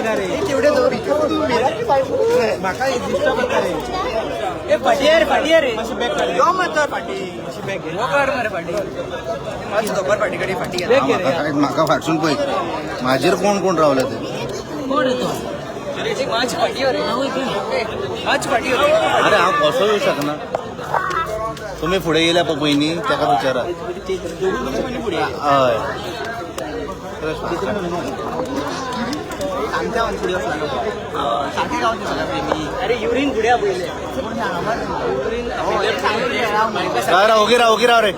येता रे. म्हाका डिस्टर्ब जाता रे. ए फाटी रे, फाटी रे. मातशें बॅक काड. यो मरे फाटी. मातशें बॅक घे. काड मरे फाटी. मातशें खबर फाटी कडे फाटी. बॅक घे म्हाका रे. काय, म्हाका फाटसून पळय, म्हाजेर कोण कोण रावले ते. कोण रे तो? मातशी फाटी रे, मातशी फाटी रे. अरे हांव कसो येवं शकना? तुमी फुडें येयल्या पळय पयलीं, ताका विचारा. हय. आमच्या फुडें वचना, सारकें गावचें सगळ्या प्रेमी. अरे युरीन फुडें पयलें. राव राव, ओगी राव, ओगी राव रे.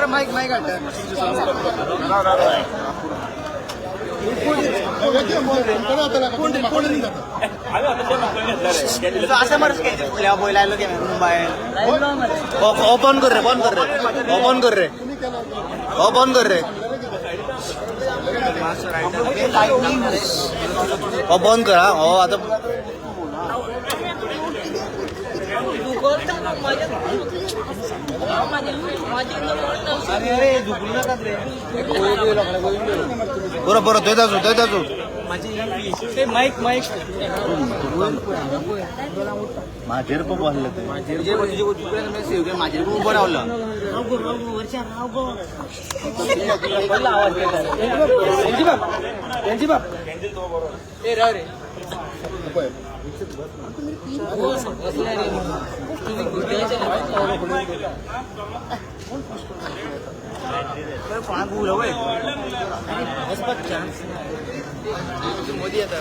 मायक मायक हाडटा. अशें मरे स्केचीस फुडल्या पळय लायलो कॅमेरा मोबायल. ओ बंद कर रे, बंद कर रे, ओ बंद कर रे, ओ बंद कर रे, ओ बंद कर. हा, हो आता. अरे अरे, झुकलू नाकात रे. बरोबर बरोबर, थंयच आसूं, थंयच आसूं. ते माईक माईक. म्हाजेर पळय बसले ते. तुजे माजेर उबो रावलो. कसलो आवाज येता रे? त्यांची बाप, त्यांची बाप. ए राव रे. कोणाक उलो वय मोदी येता.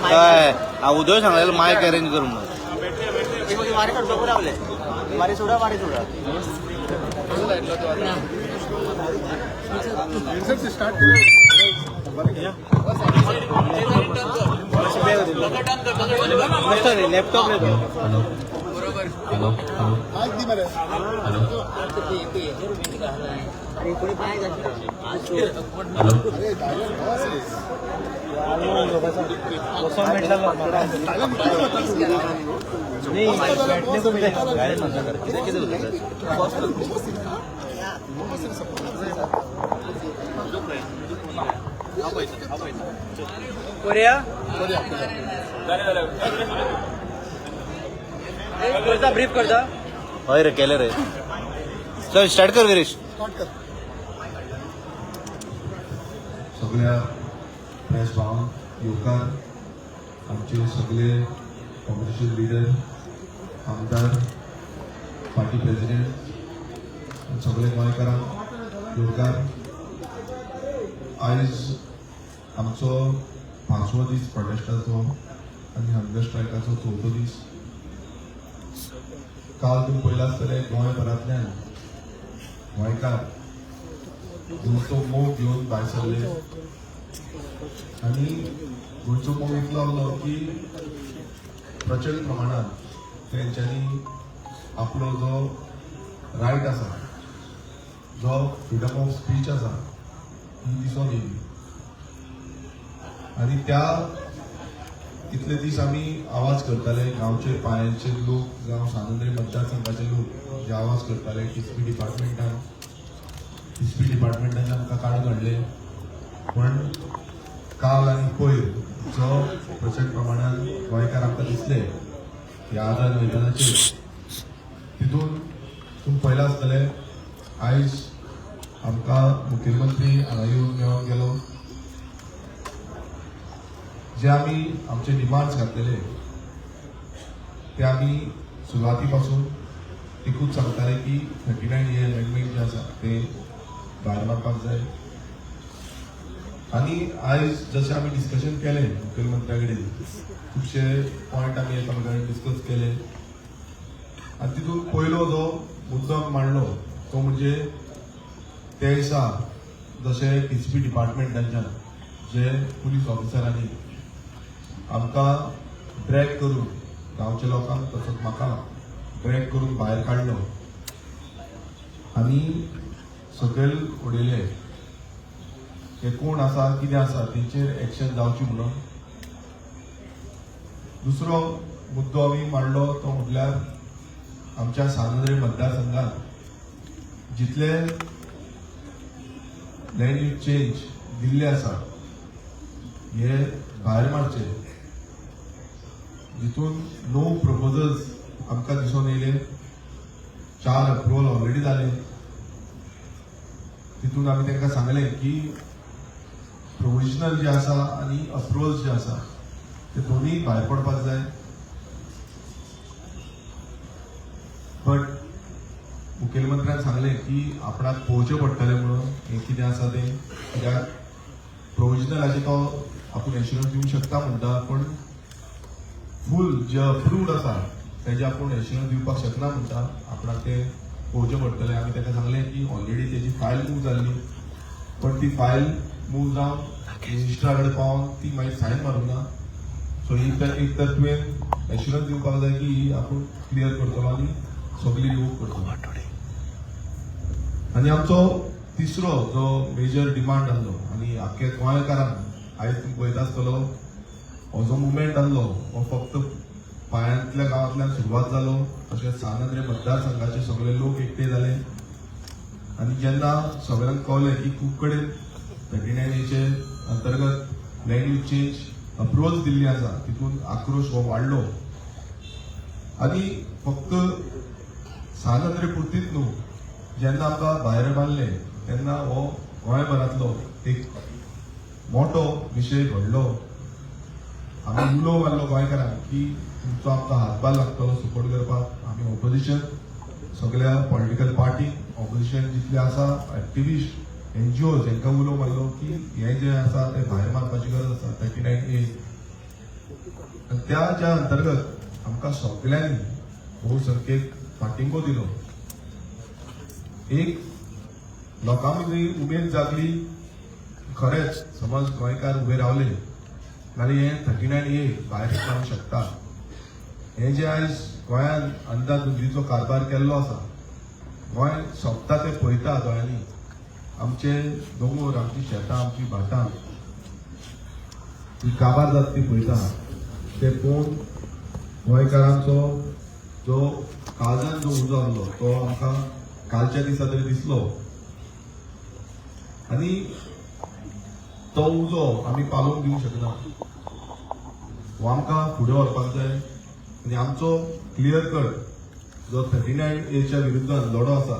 हय, हांव उदय सांगलेलो मायक अरेंज कर म्हणून. वारे सोडपा रावले. वारे सोडा, वारे सोडा. मस्त रे लॅपटॉप रे तो. बसोन मेळटलो म्हाका. नाही, बैठने को मिळेल. कितें कितें उलयता? कोरिया करता, ब्रीफ करता. हय रे, केले रे. चल, स्टार्ट कर विरेश. सगळ्या प्रेस भावांक येवकार. आमचे सगळे ऑपोजिशन लिडर, आमदार, पार्टी प्रेसिडेंट, सगळे गोंयकारांक येवकार. आयज आमचो पांचवो दीस प्रोटेस्टाचो आनी हंगर स्ट्रायकाचो चवथो दीस. काल तुमी पळयलां आसतलें, गोंयभरांतल्यान गोंयकार गोंयचो मोग घेवन भायर सरले आनी गोंयचो मोग इतलो आहलो की प्रचंड प्रमाणात तेंच्यांनी आपलो जो रायट आसा, जो फ्रिडम ऑफ स्पीच आसा, ही दिसोन येयली. आनी त्या इतले दीस आमी आवाज करताले, गांवचे पायांचे लोक जावं सांत मतदारसंघाचे लोक जे आवाज करताले टीसीपी डिपार्टमेंटान, टीसीपी डिपार्टमेंटान आमकां काडून हाडले. पण काल आनी पयर जो प्रचंड प्रमाणात गोंयकार आमकां दिसले ह्या आझाद मैदानाचेर, तितून तुमी पळयलां आसतलें, आयज आमकां मुखेलमंत्री हांगा येवन मेळोन गेलो. जे आमी आमचे डिमांड्स घातलेले ते आमी सुरवाती पासून एकूच सांगताले की 39A amendment जे आसा ते भायर मारपाक जाय. आनी आयज जशें आमी डिस्कशन केलें मुखेलमंत्र्या कडेन, खुबशे पॉयंट आमी एकामेका कडेन डिस्कस केले आनी तितून पयलो जो मुद्दो आमी मांडलो तो म्हणजे ते दिसा जशें टीसीपी डिपार्टमेंटाच्यान जे पुलीस ऑफिसरांनी आमकां ड्रॅग करून, गांवच्या लोकांक तसोच म्हाका ड्रॅग करून भायर काडलो आनी सकयल उडयले, हे कोण आसा, कितें आसा, तेंचेर एक्शन जावची म्हणून. दुसरो मुद्दो आमी मांडलो तो म्हटल्यार आमच्या सांत मतदारसंघात जितले लँड यूज चेंज दिल्ले आसा हे भायर मारचे. जितून 9 प्रपोजल्स आमकां दिसून येयले, 4 अप्रुवल ऑलरेडी जाले. तितून आमी तांकां सांगलें की प्रोविजनल जे आसा आनी अप्रुवल्स जे आसा ते दोनूय भायर पडपाक जाय. बट मुखेलमंत्र्यान सांगलें की आपणाक पळोवचें पडटलें म्हणून हें कितें आसा तें, कित्याक प्रोविजनलाचें तो आपूण एश्युरन्स दिवंक शकता म्हणटा, पूण फूल जे अप्रूव्ड आसा तेजें आपूण एश्युरन्स दिवपाक शकना म्हणटा, आपणाक तें पळोवचें पडटलें. आमी ताका सांगलें की ऑलरेडी तेजी फायल मूव जाल्ली, पण ती फायल मूव जावन मिनिस्टरा कडेन पावोन ती मागीर सायन मारूंक ना. सो ही एक तर तुवें एश्युरन्स दिवपाक जाय की ही आपूण क्लियर करतलो आनी सगळी रिवोक करतलो. आनी आमचो तिसरो जो मेजर डिमांड आहलो आनी आख्खे गोंयकारांक आयज तुमी पळयता आसतलो हो जो मुवमेंट आहलो हो फक्त पायांतल्या गांवांतल्यान सुरवात जालो, तशेंच सान आंद्रे मतदारसंघाचे सगळे लोक एकटे जाले आनी जेन्ना सगळ्यांक कळलें की खूब कडेन 39 एचे अंतर्गत लँड यूज चेंज अप्रुवल्स दिल्ली आसा, तितून आक्रोश हो वाडलो. आनी फक्त सान आंद्रे पुरतीच न्हू, जेन्ना आमकां भायर बांदले तेन्ना हो गोंयभरांतलो एक मोठो विशय घडलो. आमी उलो मारलो गोंयकारांक की तुमचो आमकां हातभार लागतलो सपोर्ट करपाक. आमी ऑपोजिशन सगळ्या पॉलिटिकल पार्टी, ऑपोजिशन जितले आसा, एक्टिविस्ट, एनजीओ, हांकां उलो मारलो की हें जें आसा तें भायर मारपाची गरज आसा, 39A. आनी त्या ज्या अंतर्गत आमकां सगळ्यांनी बहुसंख्येक पाठिंबो दिलो. एक लोकां मदीं उमेद जागली, खरेंच समज गोंयकार उबे रावले जाल्यार हें 39A भायर जावंक शकता. हें जें आयज गोंयान अंदाधुंदीचो कारभार केल्लो आसा, गोंय सोंपता तें पळयता दोळ्यांनी, आमचे दोंगर, आमची शेतां, आमची भाटां ही काबार जाता ती पळयता, ते पळोवन गोंयकारांचो जो काळजान जो उजो आहलो तो आमकां कालच्या दिसा तरी दिसलो आनी तो उजो आमी पालोवंक दिवंक शकना. हो आमकां फुडें व्हरपाक जाय आनी आमचो क्लियर कट जो 39Aच्या विरुद्धान लढो आसा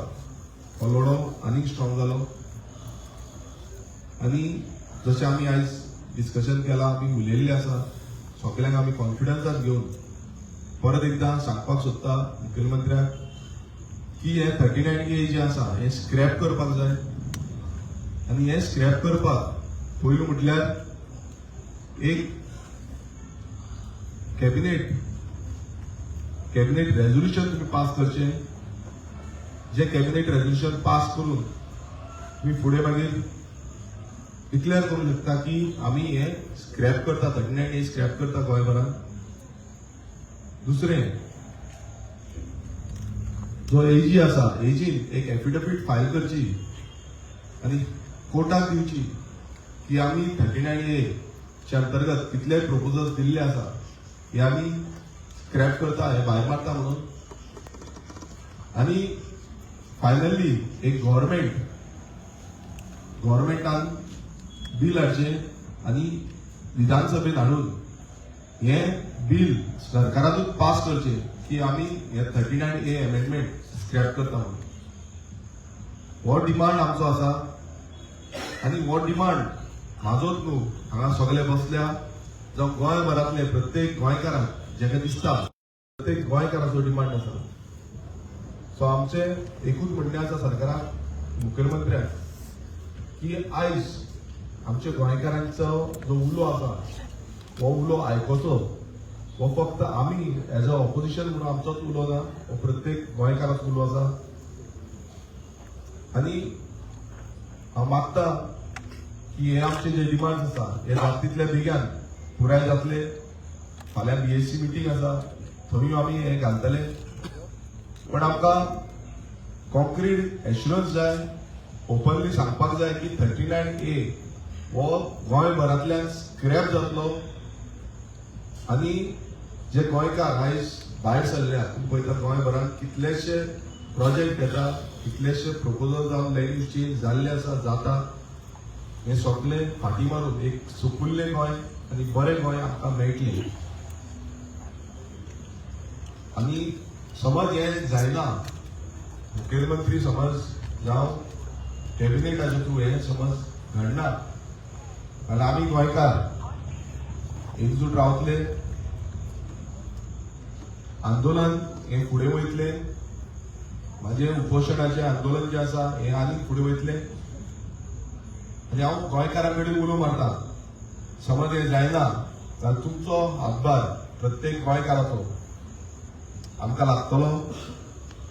हो लढो आनीक स्ट्रॉंग जालो. आनी जशें आमी आयज डिस्कशन केलां, आमी उलयल्ले आसा, सगल्यांक आमी कॉन्फिडन्सान घेवन परत एकदां सांगपाक सोदता मुखेलमंत्र्याक की हे 39A जे आसा हे स्क्रॅप करपाक जाय. आनी हे स्क्रॅप करपाक पयलू म्हटल्यार एक कॅबिनेट रेजोल्युशन तुमी पास करचें, जे कॅबिनेट रेजोल्युशन पास करून तुमी फुडें मागीर डिक्लेअर करूंक शकता की आमी हे स्क्रॅप करता, 39A scrap करता गोंयभरान. दुसरें, जो एजी आसा, एजीन एक एफिडेवीट फायल करची आनी कोर्टाक दिवची की आमी 39A च्या अंतर्गत कितले प्रपोजल्स दिल्ले आसा हे आमी स्क्रॅप करता, हे भायर मारता म्हणून. आनी फायनली एक गव्हर्मेंटान बील हाडचें आनी विधानसभेत हाडून हें बील सरकारानूच पास करचें की आमी हे 39A amendment scrap करता म्हणून. हो डिमांड आमचो आसा आनी हो डिमांड म्हाजोच न्हू, हांगा सगळे बसल्या जावं गोंयभरांतले प्रत्येक गोंयकारांक जेका दिसता, प्रत्येक गोंयकाराचो डिमांड आसा. सो आमचें एकूच म्हणणें आसा सरकाराक, मुखेलमंत्र्याक की आयज आमच्या गोंयकारांचो जो उलो आसा हो उलो आयकोचो. हो फक्त आमी एज अ ऑपोजिशन म्हणून आमचोच उलो ना, हो प्रत्येक गोंयकाराचो उलो आसा. आनी हांव मागता की हे आमचे जे डिमांड्स आसा हे जाता तितल्या बेगान पुराय जातले. फाल्यां बीएसी मिटींग आसा, थंय आमी हे घालतले, पण आमकां कॉन्क्रीट एश्युरन्स जाय, ओपनली सांगपाक जाय की 39A हो गोंयभरांतल्यान स्क्रॅप जातलो. आनी जे गोंयकार आयज भायर सरल्या, तुमी पळयता गोंयभरांत कितलेशे प्रोजेक्ट येता, कितलेशे प्रपोजल जावन लँड यूज चेंज जाल्ले आसा, जाता. हे सगळे फाटी मारून एक सुपुल्लें गोंय आनी बरें गोंय आमकां मेळटलें. आनी समज हें जायना, मुखेलमंत्री समज जावं कॅबिनेटाच्या थ्रू हें समज घडना जाल्यार आमी गोंयकार एकजूट रावतले, आंदोलन हें फुडें वयतलें. म्हाजें उपोशणाचें आंदोलन जें आसा हें आनीक फुडें वयतलें. आनी हांव गोंयकारां कडेन उलो मारता, समज हें जायना जाल्यार तुमचो हातभार प्रत्येक गोंयकाराचो आमकां लागतलो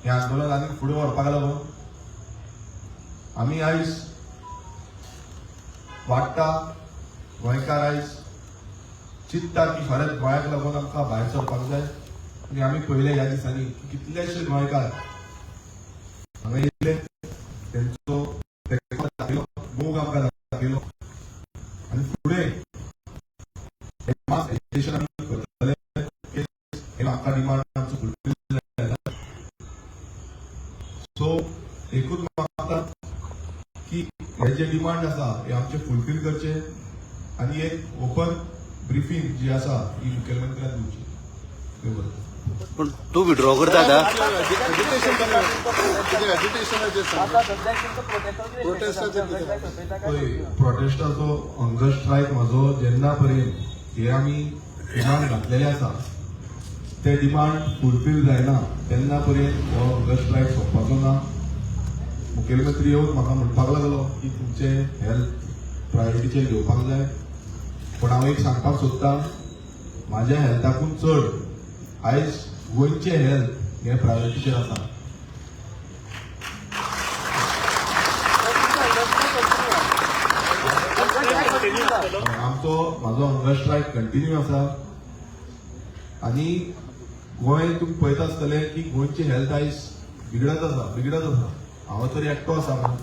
हें आंदोलन आनीक फुडें व्हरपाक लागून. आमी आयज वाडटा, गोंयकार आयज चिंत्ता की फाल्यां गोंयाक लागून आमकां भायर सरपाक जाय. आनी आमी पळयलें ह्या दिसांनी की कितलेशे गोंयकार हांगा येयले, तेंचो तेंको दाखयलो, मोग आमकां दाखयलो. आनी फुडें मास एजिटेशन आमी करतले. हे आमकां डिमांड आमचो फुलफील जायना. सो एकूच मागता की हे जे डिमांड आसा हे आमचे फुलफील करचे आनी एक ओपन ब्रिफींग जी आसा ही मुखेलमंत्र्यान दिवची. देव बरें करूं. पण तू विड्रॉ करता आतां? एजिटेशनाचेर. आता सध्या तुमचं प्रोटेस्टाचेर. प्रोटेस्टाचेर कितें? पळय, प्रोटेस्टाचो हंगर स्ट्रायक म्हाजो जेन्ना पर्यंत हे आमी डिमांड घातलेले आसा ते डिमांड फुलफील जायना तेन्ना पर्यंत हो हंगर स्ट्रायक सोंपपाचो ना. मुखेलमंत्री येवन म्हाका म्हणपाक लागलो की तुमचे हेल्थ प्रायोरिटीचेर घेवपाक जाय, पूण हांव एक सांगपाक सोदतां, म्हाज्या हेल्थाकून चड आयज गोंयचें हेल्थ हें प्रायोरिटीचेर आसा. आमचो म्हाजो हंगर स्ट्रायक कंटिन्यू आसा. आनी गोंय तुमी पळयता आसतले की गोंयची हेल्थ आयज बिगडत आसा, बिगडत आसा. हांव तरी एकटो आसा म्हणून,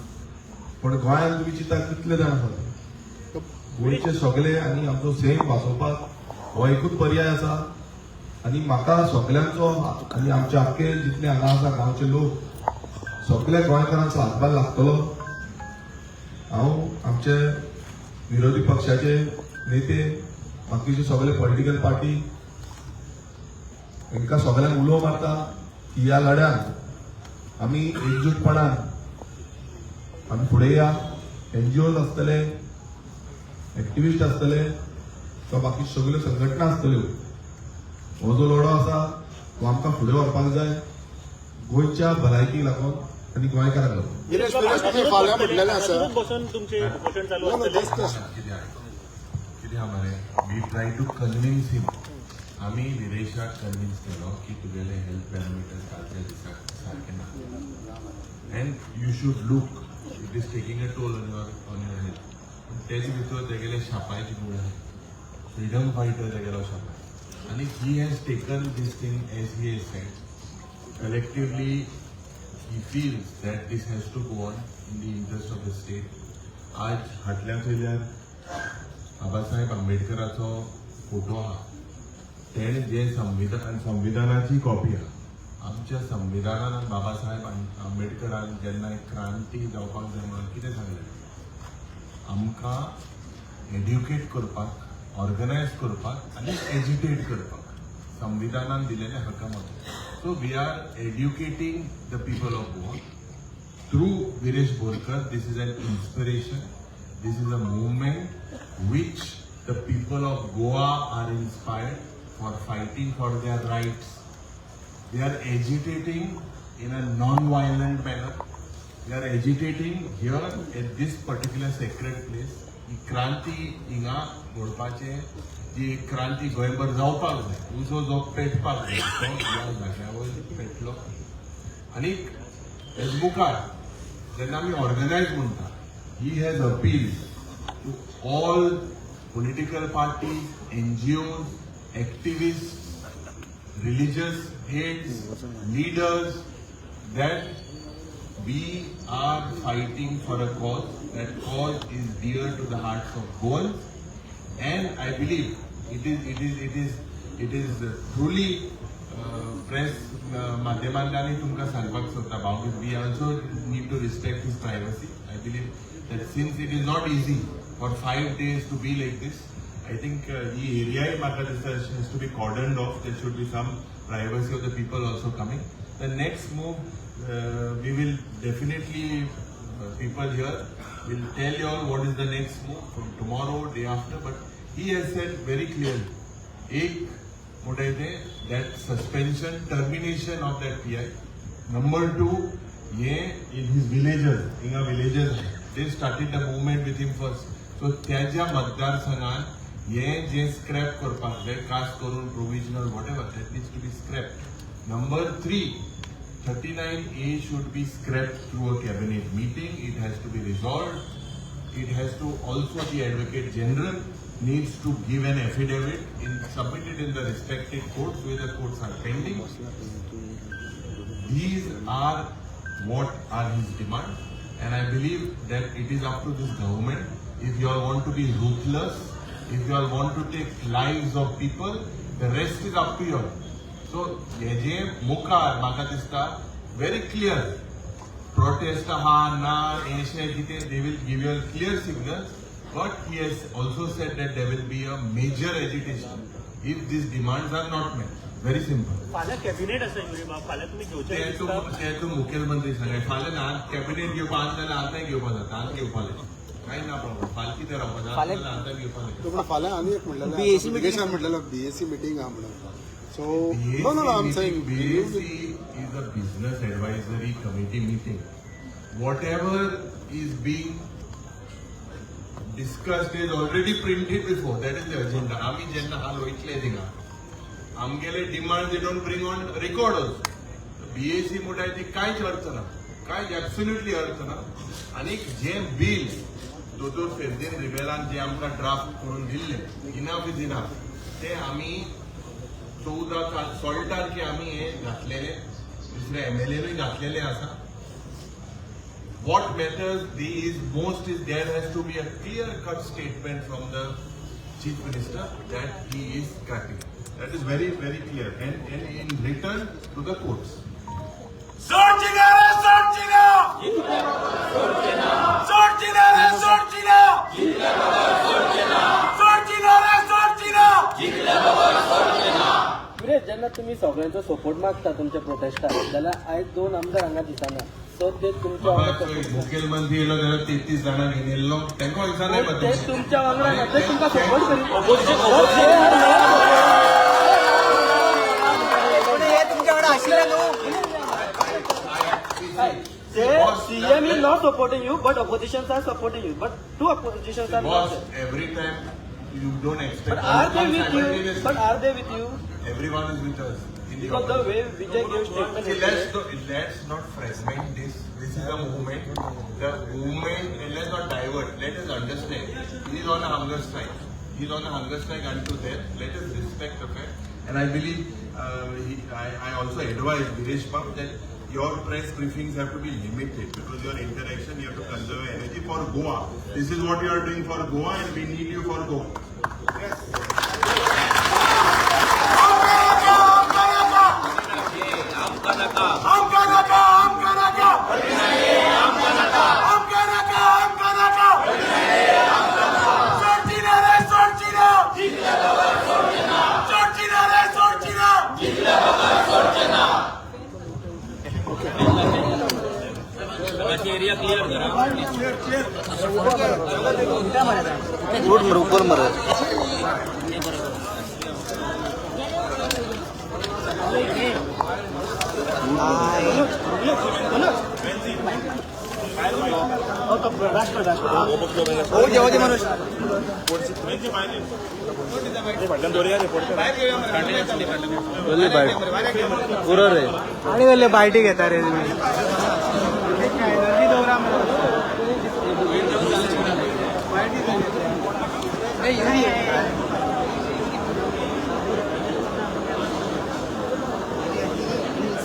पण गोंयांत तुमी चिंता कितले जाण आसात गोंयचे सगळे. आनी आमचो सैम वाचोवपाक हो एकूच पर्याय आसा. आनी म्हाका सगल्यांचो आनी आमचे आख्खे जितले हांगा आसा गांवचे लोक, सगल्या गोंयकारांचो हातभार लागतलो. हांव आमचे विरोधी पक्षाचे नेते, बाकीचे सगळे पॉलिटिकल पार्टी, हांकां सगल्यांक उलो मारता की ह्या लढ्यान आमी एकजूटपणान आमी फुडें या. एनजीओज आसतले, एक्टिविस्ट आसतले किंवा बाकी सगल्यो संघटना आसतल्यो, हो जो लढो आसा तो आमकां फुडें व्हरपाक जाय गोंयच्या भलायकीक लागून आनी गोंयकारांक लागून. विरेश, विरेश, तुम्ही फाल्यां म्हटलेलें आसा. बसून तुमचे उपोशण चालू ना, ना, आसतलें? तेच तेच. कितें कितें आहा मरे, we try to convince him. आमी विरेशाक कन्विन्स केलो की तुगेले हेल्थ पॅरामिटर्स कालच्या दिसाक सारके ना and you should look, it is taking a toll on your health. पूण तेजे भितर तेगेले शापायचे गुण आहा, फ्रिडम फायटर तेगेलो शापाय. आनी he has taken this thing, as he has said, collectively he feels that this has to go on in the interest of the state. आज हाटल्या थंयल्यार Babasaheb आंबेडकराचो photo आहा. तेणें जे संविधान, संविधानाची कॉपी आहा. आमच्या संविधानान बाबासाहेब आंबेडकरान जेन्ना एक क्रांती जावपाक जाय म्हणून कितें सांगलें? आमकां एड्युकेट करपाक, ऑर्गनायज करपाक आनी एजिटेट करपाक संविधानान दिलेले हक्क मागता. So we are educating the people of Goa through Viresh Borkar. This is an inspiration. This is a movement which the people of Goa are inspired for fighting for their rights. They are agitating in a non-violent manner. They are agitating here at this particular sacred place. ही क्रांती हिंगा घडपाचें, जी क्रांती गोंयभर जावपाक जाय, उजो जो पेटपाक जाय तो ह्या जाग्यावर पेटलो. आनी हेज मुखार जेन्ना आमी ऑर्गनायज म्हणटा, he has appeal to all political parties, NGOs, activist, religious heads, leaders, that we are fighting for a cause. That cause is dear to the hearts of Goans, and I believe it is truly press माध्यमांतल्यानूय तुमकां सांगपाक सोदता भाव, we also need to respect his privacy. I believe that since it is not easy For 5 days to be like this, I think ही एरियाय म्हाका दिसता has to be cordoned off. There should be some privacy of the people also coming. The next move, we will definitely, people here will tell you all what is the next move from tomorrow, day after. But he has said very clearly, एक म्हणटाय ते that suspension, termination of that PI. Number two, hey in his villagers, हिंगा villagers, they started the movement with him first. So त्याच्या मतदारसंघात हे जे scrap करपाक जाय, कास करून provisional, whatever that needs to be scrapped. Number three, 39A should be scrapped through a cabinet meeting. It has to be resolved. It has to also, the Advocate General needs to give an affidavit in submitted in the respective courts where the courts are pending. These are what are his demands, and I believe that it is up to this government. If you all want to be ruthless, if you all want to take lives of people, the rest is up to you all. So हेजे मुखार म्हाका दिसता very clear protest आहा ना अशें कितें, they will give you clear signals. But he has also said that there will be a major agitation if these demands are not met. Very simple. फाल्यां cabinet आसा युरी बाब, फाल्यां तुमी घेवचे ते तूं ते तूं मुखेलमंत्री सांगाय. फाल्यां ना कॅबिनेट घेवपा आसा जाल्यार आतां घेवपा जाता. आतां घेवपा जाय, कांय ना प्रॉब्लम. फाल्यां कितें रावपा जाय जाल्यार आतां घेवपा जाय. पूण फाल्यां आनी एक म्हणलेलें BAC meeting. विरेशान म्हणलेलो बीएसी मिटींग आहा म्हणून. So no, I am saying BAC is a business advisory committee meeting. Whatever is being discussed is already printed before. That is the agenda. आमी जेन्ना हाल वयतले थिंगा, आमगेले demand they don't bring on record also. BAC म्हणटाय ती कांयच अर्थ ना, कांयच एब्सोल्युटली अर्थ ना. आनी जें बील दोतोर फेर्दीन रिबेलान जे आमकां ड्राफ्ट करून दिल्लें, इनफ is enough, ते आमी 14 सोळा तारखे आमी हे घातलेले, दुसरे एमएलएनूय घातलेले आसा. What matters the is most is there has to be a clear cut statement from the Chief Minister that he is scrapping. That is very, very clear and in return to the courts. सोडचिना रे सोडचिना, सोडचिना रे सोडचिना, सोडचिना रे सोडचिना. विरेश, जेन्ना तुमी सगळ्यांचो support मागता तुमच्या प्रोटेस्टाक, जाल्यार आयज दोन आमदार हांगा दिसना. सो ते तुमच्या बाबा, वांगडा चोय, support मुखेलमंत्री येयलो जाल्यार 33 जाणां घेवन येयल्लो, तांकां दिसना. ते तुमच्या वांगडा ना, ते तुमकां सपोर्ट करीत. हे तुमच्या वांगडा आशिल्ले न्हू. ते CM is not supporting you, but oppositions are supporting you. But two oppositions are not Boss, there. Every time you don't expect. But are they with you? But are they with you? Everyone is with us. In the Because the way Vijay gave statement See, yesterday- let's not fragment this. This is a movement. The movement, and let's not divert. Let us understand. He is on a hunger strike. He is on a hunger strike unto death. Let us respect the fact. And I believe I also advise Viresh Bab that your press briefings have to be limited because your interaction, you have to conserve energy for Goa. This is what you are doing for Goa, and we need you for Goa. आमकां नाका, आमकां नाका, आमकां नाका, आमकां नाका, आमकां नाका. सोडचिना रे सोडचिना, सोडचिना रे सोडचिना. एरिया क्लिअर करा. उठ मरे, उपर मरे. हो जेव्हा ते मनोज. पुरो रे. आणि कसले बायटी घेता रे तुम्ही? एनर्जी दवरा मरे.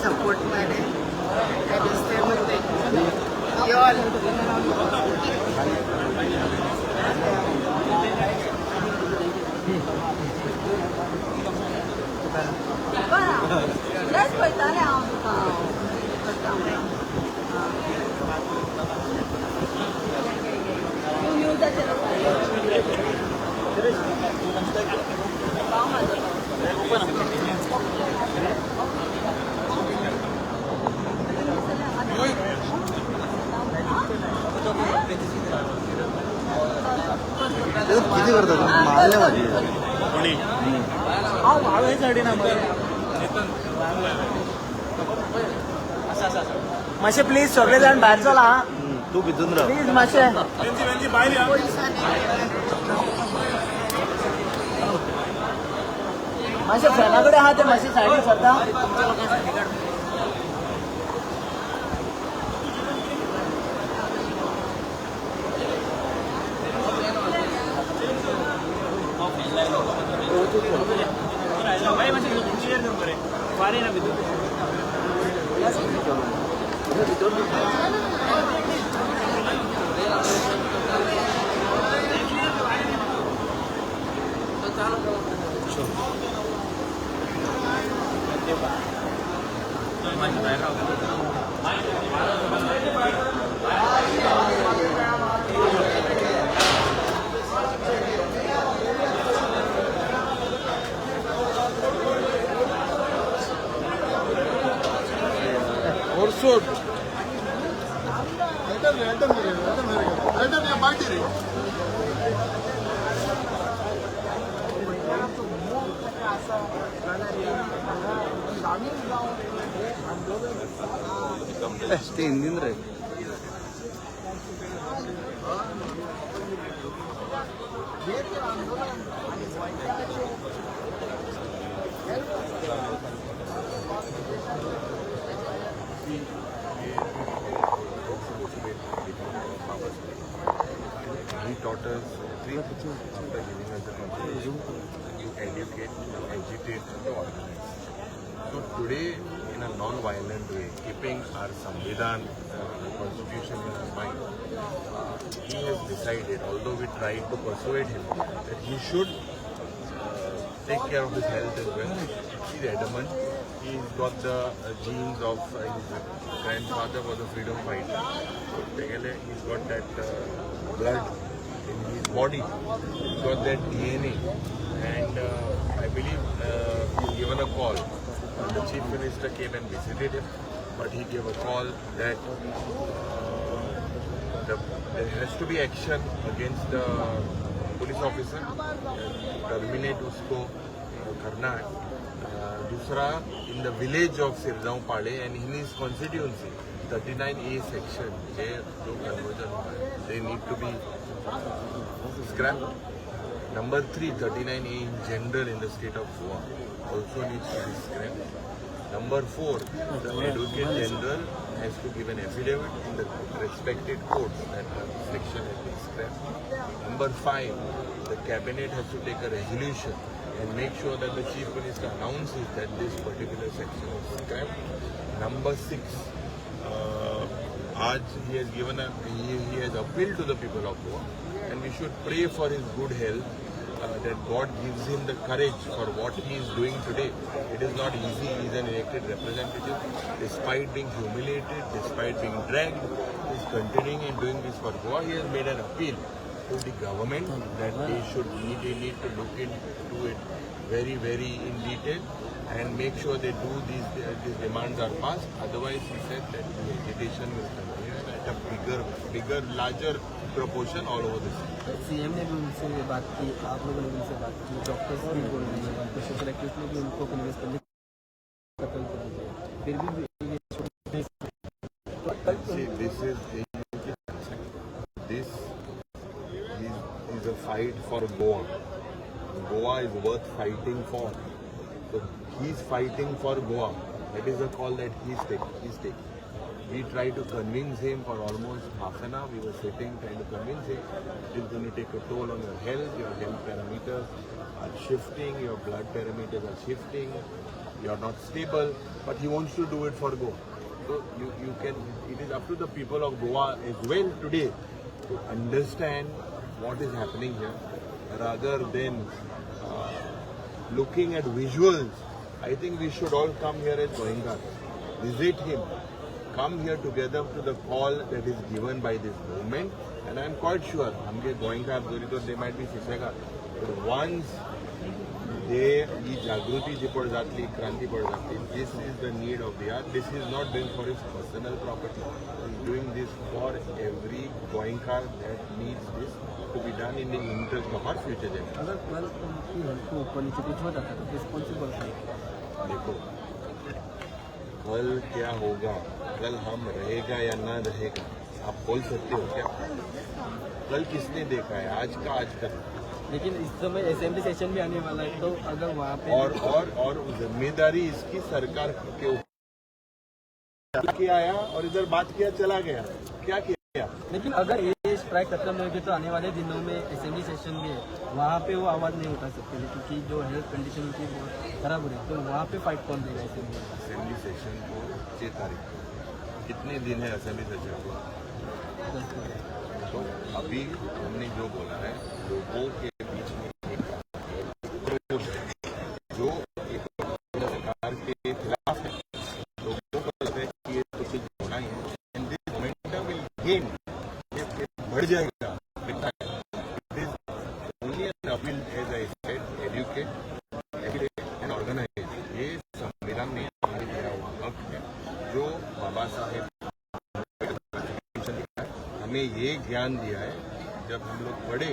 सपोर्ट मध्ये काय दिसतंय म्हणते y'all. बरं पळयतालें हांव तुका करता. तूं न्यूजाचेर. किती करता तुम्ही? मारले माझी. कोणी? हांव हे सायडीन. मातशें प्लीज सगळे जाण भायर चला हा. तू भितून राव. प्लीज मातशें. मातशें फॅना कडेन आहा ते मातशें सायडीन सरता. आयटम रे, पार्टी रे. ते हिंदीन रे. He taught us three things after giving us the constitution: to educate, to agitate, to organize. So today, in a non-violent way, keeping our Samvidhan, constitution in our mind, he has decided, although we tried to persuade him, that he should take care of his health as well. He's adamant. He's got the genes of his grandfather was a freedom fighter. So he's got that blood in his body. He's got that DNA. And I believe he's given a call. The chief minister came and visited him, but he gave a call that there has to be action against the police officer, terminate उसको करना है. दूसरा, in the village of Sirdao Pale and in his constituency, 39A section जे जो conversion हुआ है, they need to be scrapped. Number 3, 39A in general in the state of Goa also needs to be scrapped. Number 4, the Advocate General has to give an affidavit in the respected courts that the section has been scrapped. Number 5, the cabinet has to take a resolution and make sure that the Chief Minister announces that this particular section is scrapped. Number 6, आज he has given a he has appealed to the people of Goa, and we should pray for his good health, that God gives him the courage for what he is doing today. It is not easy. He is an elected representative. Despite being humiliated, despite being dragged, he is continuing and doing this for Goa. He has made an appeal to the government that they need to look into it very, very in detail and make sure they do these demands are passed. Otherwise, he said that the agitation will continue at a bigger, larger proportion all over the city. CM ने भी उनसे बात की, आप लोगों ने भी उनसे बात की, डॉक्टर्स भी बोल रहे हैं, कुछ सोशल एक्टिविस्ट ने भी उनको कन्विंस करने अपील करी है, फिर भी ये See, this is a fight for Goa. Goa is worth fighting for. So he's fighting for Goa. That is the call that he's taking. He's taking. We tried to convince him for almost half an hour. We were sitting trying to convince him it is going to take a toll on your health. Your health parameters are shifting. Your blood parameters are shifting. You are not stable. But he wants to do it for Goa. So you can. It is up to the people of Goa as well today to understand what is happening here, rather than looking at visuals. I think we should all come here as Goenkars, visit him, come here together to the call that is given by this movement, and I am quite sure आमगे गोंयकार जरी तर they might be सुसेगाद, but once they ही जागृती जी पळय जातली, क्रांती पळय जातली, this is the need of the hour. This is not doing for his personal property, is doing this for every Goenkar that needs this to be done in the interest of our future generation. अगर कल उनकी health को ऊपर नीचे कुछ हो जाता है तो responsible है? देखो, कल क्या होगा, कल हम रहेगा या ना रहेगा, आप बोल सकते हो क्या? कल किसने देखा है? आज का आज का। लेकिन इस समय असेंबली सेशन भी आने वाला है, तो अगर वहाँ पे और जिम्मेदारी इसकी सरकार के ऊपर किया आया और इधर बात किया, चला गया, क्या किया? लेकिन अगर ये स्ट्राइक खत्म होगी तो आने वाले दिनों में असेंबली सेशन भी है, वहाँ पे वो आवाज़ नहीं उठा सकते, क्योंकि जो हेल्थ कंडीशन उनकी बहुत खराब हो रही है, तो वहाँ पे फाइट कौन देगा असेंबली में? असेंबली सेशन को 6 तारीख को, कितने दिन है असेंबली सेशन को? 10 दिन। तो अभी हमने जो बोला है, लोगों के बीच में एक क्रोध है, जो एक सरकार के खिलाफ है। लोगों को लगता है कि ये तो चीज होना ही है, and this momentum will gain, बढ़ जाएगा। It is only an appeal, as I said, educate and organize. ये संविधान ने हमें दिया हुआ हक है, जो बाबा साहेब हमें ये ज्ञान दिया है। जब हम लोग पढ़े,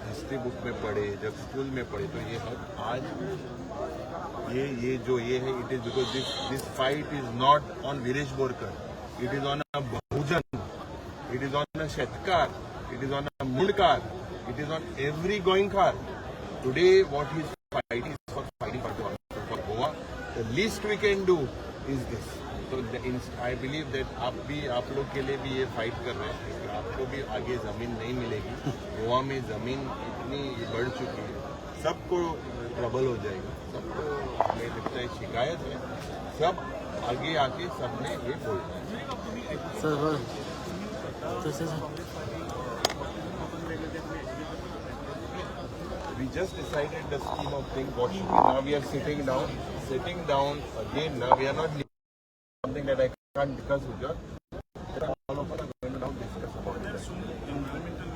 हिस्ट्री बुक में पढ़े, जब स्कूल में पढ़े, तो ये हक आज ये जो ये है, it is because this fight is not on Viresh Borkar, it is on a Bahujan, it is on a शेतकार, it is on a Mundkar, it is on every Goenkar. Today what is fight is for fighting for Goa. The least we can do is this. तो I believe that आप भी, आप लोग K लिए भी ये fight कर रहे हैं, क्योंकि आपको भी आगे जमीन नहीं मिलेगी। गोवा में जमीन इतनी बढ़ चुकी है, सबको ट्रबल हो जाएगा, सबको। हमें लगता है शिकायत है, सब आगे आके सबने ये बोलना है। सर, तशें। We just decided the scheme of thing what should be. Now we are sitting down again. Now we are not leaving something that I can't discuss with you. All of us are going to now discuss about it. Environmental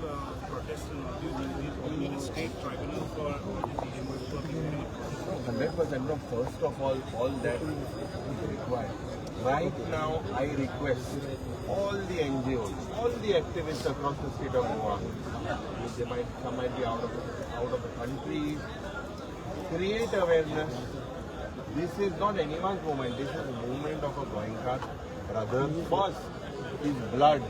protests and all these, you need a state tribunal for all these issues. 100%. No, first of all that is required. Right now, I request all the NGOs, all the activists across the state of Goa, they might, some might be out of the country, create awareness. This is not anyone's movement. This is a movement of a Goenkar brother. First, his blood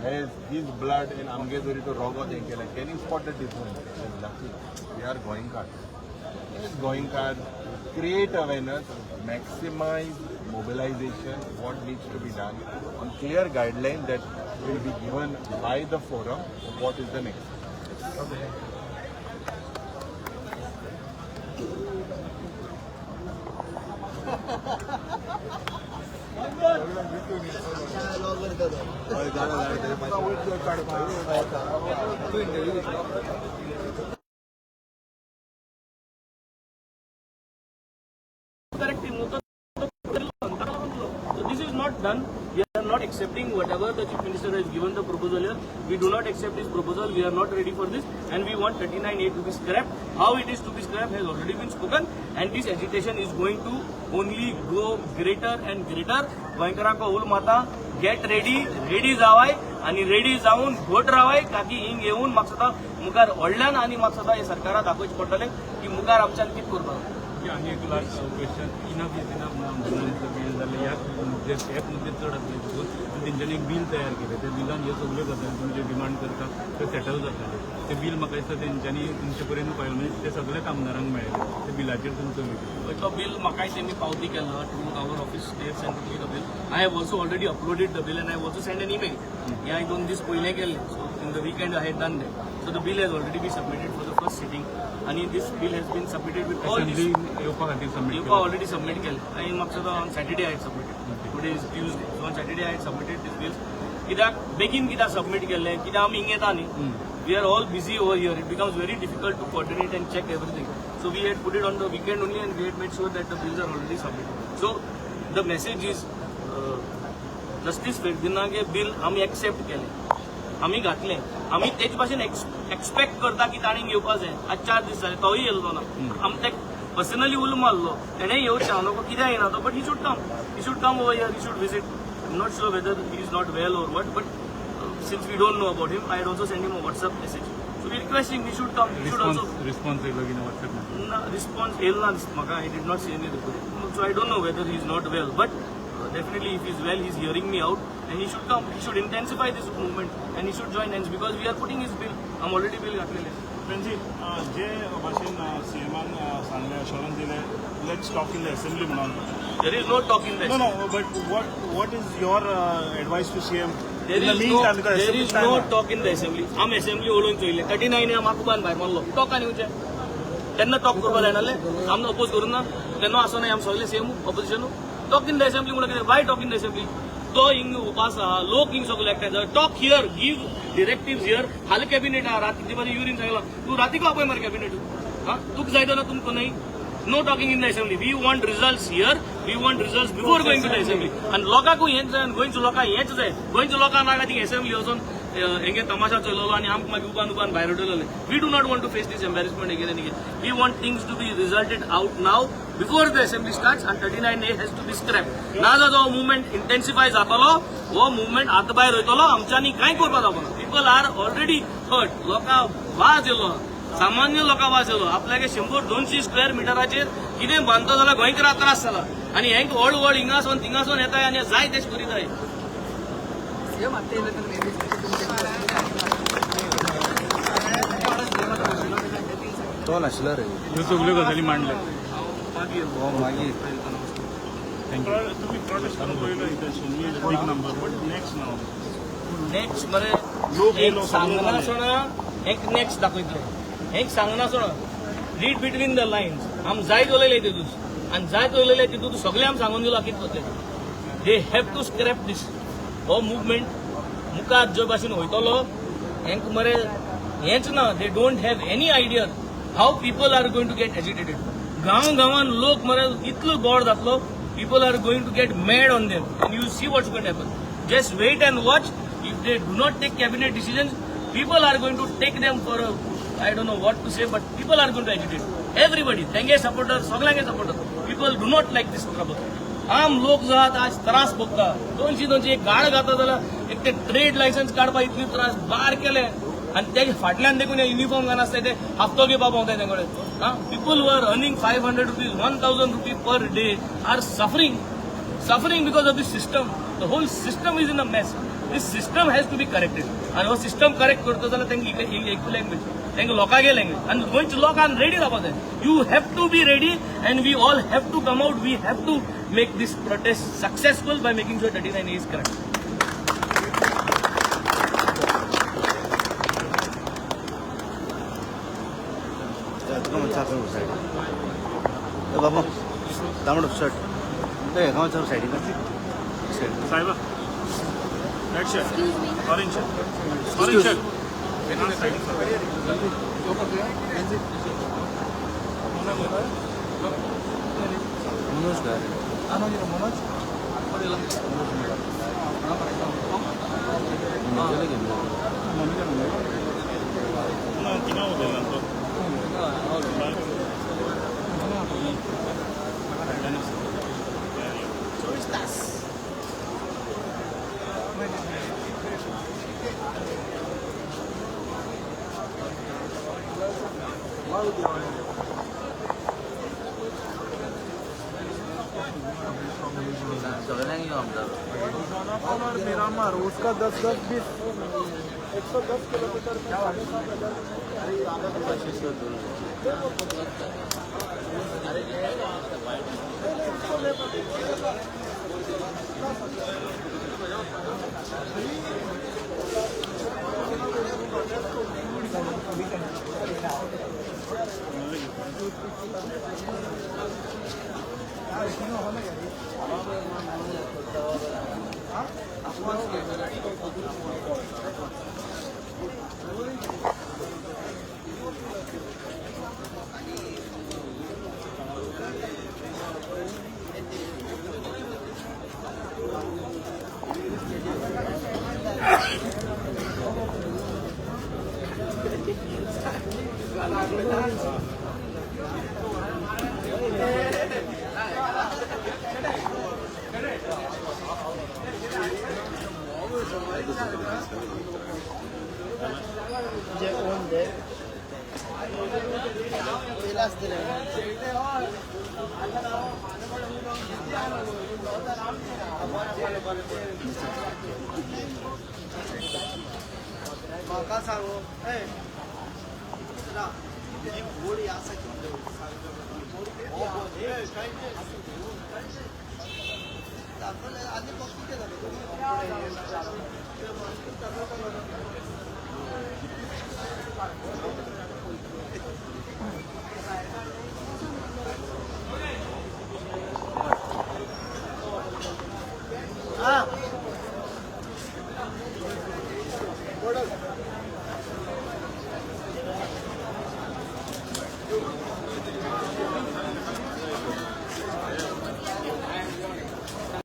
has his blood in आमगे जरी तो रोगो तेंकेले. Can you spot the difference? There's nothing. We are Goenkar. Yes, Goenkar, create awareness, maximize mobilization, what needs to be done on clear guideline that will be given by the forum of what is the next. Correct. So this is not done. We are not accepting whatever the Chief Minister has given the proposal here. We do not accept this proposal. We are not ready for this and we want 39A to be scrapped. How it is to be scrapped has already been spoken, and this agitation is going to only go greater and greater. गोंयकारांक उलो मारता, get ready, ready जावाय आणि ready जावन घट रावाय, का की हिंग येवन म्हाका दिसता मुखार व्हडल्यान आनी म्हाका दिसता हे सरकाराक दाखोवचें पडटलें की मुखार आमच्यान कितें करपाक। आनी एक last question, enough is enough म्हणून आंदोलन केलें जाल्यार ह्याच मुद्दे, हेच मुद्दे चड आसले चिंतून आनी तेंच्यांनी एक बील तयार केलें। त्या बिलान ह्यो सगल्यो गजाली तुमच्यो डिमांड करता त्यो सेटल जाताल्यो। तें बील म्हाका दिसता तेंच्यांनी तुमचे पर्यंत पावयलें, म्हणजे ते सगळ्याच आमदारांक मेळ्ळें। त्या बिलाचेर तुमचो विचार? तो बिल म्हाकाय तेमी पावती केल्लो to our office. They send me the bill. I have also already uploaded the bill and I also send an email. हे हांवें 2 दीस पयलें केल्लें, so in the weekend I had done that. So the bill has already be submitted for the first sitting आनी this bill has been submitted with all assembly येवपा खातीर submit? येवपा already submit केलें आनी म्हाका दिसता on Saturday I submitted. Today is Tuesday, so on Saturday I submitted this bills. कित्याक बेगीन कित्याक सबमीट केल्लें? कित्याक आमी हिंग येता न्ही, we are all busy over here. It becomes very difficult to coordinate and check everything. So we had put it on the weekend only and we had made sure that the bills are already submitted. So the message is justice फेर्दिनागे bill आमी accept केलें, आमी घातलें, आमी तेच भाशेन expect करता की ताणें घेवपा जाय. आज 4 दीस जाले तोय येयलो ना. आमी तेक पर्सनली उलो मारलो, तेणें येवचें, हांव नको कित्याक येना तो, but he should come, he should come over here, he should visit. I am not sure whether he is not well or what, but since we don't know about him, I had also send him a WhatsApp message. So we requesting he should come, he should also. Response येयलो की ना WhatsApp? ना, response येयलो ना म्हाका. I did not see any reply, so I don't know whether he is not well, but definitely if he is well, he is hearing me out and he should come. He should intensify this movement and he should join hands because we are putting his bill. I'm already bill घातलेले. Venzy, जे भाशेन सीएमान सांगलें, assurance दिलें, let's talk in the assembly म्हणून. There is no talk in the assembly. No, but what is your advice to CM? There is no talk in the assembly. आम assembly उलोवन चोयले 39 आम आकुबान भायर मारलो. टॉकान येवचें तेन्ना टॉक करपाक जायनासलें, आम अपोज करूं ना तेन्ना आसो ना, आम सगळे same opposition. Talk in the assembly म्हणल्यार कितें? Why talk in the assembly? तो हिंग उपास आहा, लोक हिंग सगळे एकठांय जाता. Talk here, give directives here. हालीं कॅबिनेट आहा, राती म्हाजें युरीन सांगलां तूं रातीको आपय मरे कॅबिनेट. हा, तुका जाय ना तुमकां न्हय. No talking in the assembly. We want results here. We want results before going to the assembly. आनी लोकांकूय हेंच जाय, गोंयच्या लोकांक हेंच जाय. गोंयच्या लोकांक नाका ती असेंब्ली वचून हेंगे तमाशा चलयलो आनी आमकां मागीर उबान उबान भायर उडयलें. We do not want to face this embarrassment again and again. We want things to be resulted out now before the assembly starts and 39A has to be scrap. ना जाल्यार हो मुवमेंट इंटेन्सिफाय जातलो, हो मुवमेंट आतां भायर वयतलो, आमच्यांनी कांय करपाक जावपा ना. People are already hurt. लोकांक वाज येयलो, सामान्य लोकां वाज येयलो. आपल्याक 100-200 स्क्वेअर मिटराचेर कितें बांदता जाल्यार गोंयकाराक त्रास जाला आनी हेंक व्हड व्हड हिंगासून थिंगासून येताय आनी जाय तेश करीताय. तो नाशिल्लो रे, ह्यो सगल्यो गजाली मांडल्या. मागीर मागीर तुम्ही प्रोटेस्ट करून पळयलो big number, but next now next मरे एक सांगना सोणा, एक नेक्स्ट दाखयतले. एक सांगना सोणा, रीड बिटवीन the lines. आम जायत उलयले तितून आनी जायत उलयले तितून सगळें आम सांगून दिलो कितें जातलें. They have to scrap this. हो मुवमेंट मुखार जे भाशेन वयतलो हेंक मरे हेंच ना. They don't have any idea how people are going to get agitated. गांव गांवान लोक मरे इतलो गोड जातलो, people are going to get mad on them and you see what's going to happen. Just wait and watch. If they do not take cabinet decisions, people are going to take them for a, I don't know what to say, but people are going to agitate. Everybody, तेंगे supporter, सगळ्यांगे supporter. People do not like this trouble. आम लोक जात आज त्रास भोगता. 200-200 एक गाड घाता जाल्यार एक ते ट्रेड लायसन्स काडपाक इतले त्रास बार केले आनी तेजे फाटल्यान देखून युनिफॉर्म घालनासता ते हप्तो घेवपा भोंवताय तेंचे कडेन. People who are earning 500 rupees, 1000 rupees per day are suffering because of this system. The whole system is in a mess. This system has to be corrected. आनी हो सिस्टम करेक्ट करता जाल्यार तांकां एक लँग्वेज, तांकां लोकांगे लँग्वेज आनी गोंयच्या लोकांक रेडी जावपाक जाय. You have to be ready and we all have to come out. We have to make this protest successful by making sure 39A is correct. बाबा तांबडो शर्ट ते सायडीन साहेबा, red shirt, orange shirt, orange shirt. Manoj काय मनोज थिंगा उलयला तो. 24 तास. मिरामार उसका 10 10 20 110 किलोमीटर. जे ओन दे पेलाच दिले. म्हाका सांगू ना ही बोर्ड आसा. आनी कितें जालें?